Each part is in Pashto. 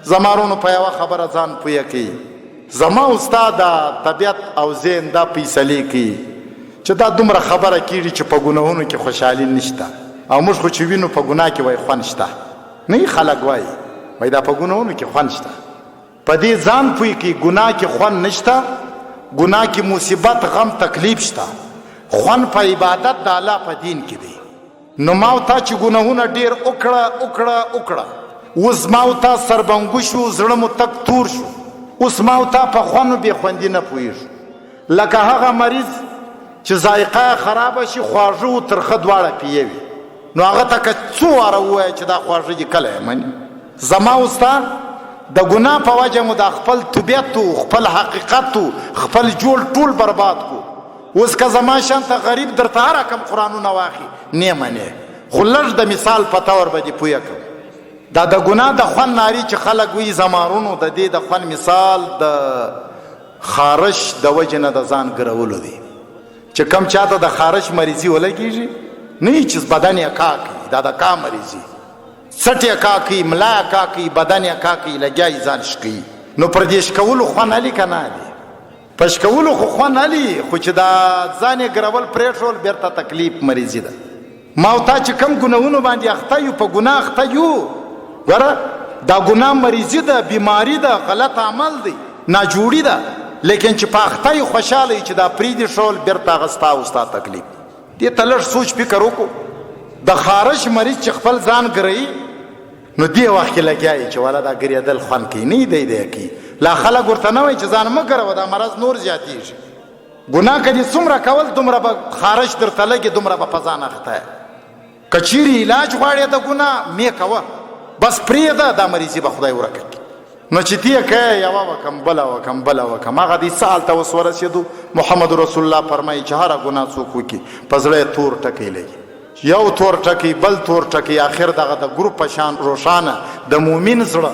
زما وروڼو په یوه خبره ځان پوه کړئ، زما او ستا دا طبیعت او ذهن دا فیصلې کوي چې دا دومره خبره کیږي چې په ګناهونو کې خوشحالي نشته، او موږ خو چې وینو په ګناه کې وای خوند شته، نه خلک وایي وای دا په ګناهونو کې خوند شته. په دې ځان پوه کړئ، ګناه کې خوند نشته، ګناه کې مصیبت، غم، تکلیف شته، خوند په عبادت د الله په دین کې دی. نو ما او تا چې ګناهونه ډیر وکړه وکړه وکړه، اوس ما او تا سربنګو شو، زړه مو تک تور شو، اوس ما او تا په خوند او بې خوندي نه پوهېږو. لکه هغه مریض چې ذایقه یې خرابه شي، خواږه او ترخه دواړه پیوي، نو هغه ته که څو واره ووایه چې دا خواږه دي، کله یې مني. زما او ستا د ګناه په وجه مو دا خپل طبیعت و خپل حقیقت و خپل جوړ ټول برباد کو. اوس که زما شان ته غریب درته هر رقم قرآنونه واخلي، نه منې، خو لږ د مثال په طور به دې پوه کړم. دا د ګناه د خوند ناري چې خلک وایي، زما وروڼو د دې د خوند مثال د خارش د وجې نه د ځان ګرولو دی. چې کم چاته د خارش مریضي ولګېږي، نه چې بدن یې کا کوي، دا د کا مریضي، څټ یې کا کوي، ملا یې کا کوي، بدن یې کا کوي، لګیا یې ځان شکوي. نو پر دې شکولو خوند هلي که نه هلي؟ په شکولو خو خوند هلي، خو چې دا ځان یې ګرول پرېښول، بېرته تکلیف مریضي ده. ما او تا چې کم ګناهونو باندې اخته یو، په ګناه اخته یو، ګوره دا ګناه مریضي ده، بیماري ده، غلط عمل دی، ناجوړي ده، لیکن چې په اخته یو خوشحاله یو چې دا پرېږدي شول، بېرته هغه ستا او ستا تکلیف. دې ته لږ سوچ فکر وکړو. د خارش مریض چې خپل ځان ګروي، نو دې وخت کې لګیا یې چې والا دا ګرېدل خوند کوي، نه دی دی کوي، لا خلک ورته نه وایي چې ځان مه ګروه، دا مرض نور زیاتېږي. ګناه که دې څومره کول، دومره به خارش درته لګي، دومره به په ځان اخته یې. که چیرې علاج غواړې د ګناه، مې کوه، بس پرېږده، دا مریضي به خدای ورکه کړي. نو چې تی کوې، یوه وکم، بله وکم، بله وکم، هغه دې څه حال ته اوس ورسېدو. محمد رسول الله فرمایي چې هره ګناه څوک وکړي، په زړه یې تور ټکی لګي، یو تور ټکی، بل تور ټکی، اخر دغه د ګروپ په شان روښانه د مؤمن زړه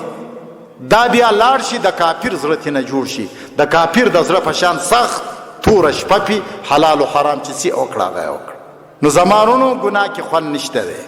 دا بیا لاړ شي، د کافر زړه ترې نه جوړ شي، د کافر د زړه په شان سخت توره شپه پي، حلال و حرام چې څه وکړه هغه یې وکړه. نو زما وروڼو، ګناه کې خوند نشته دی.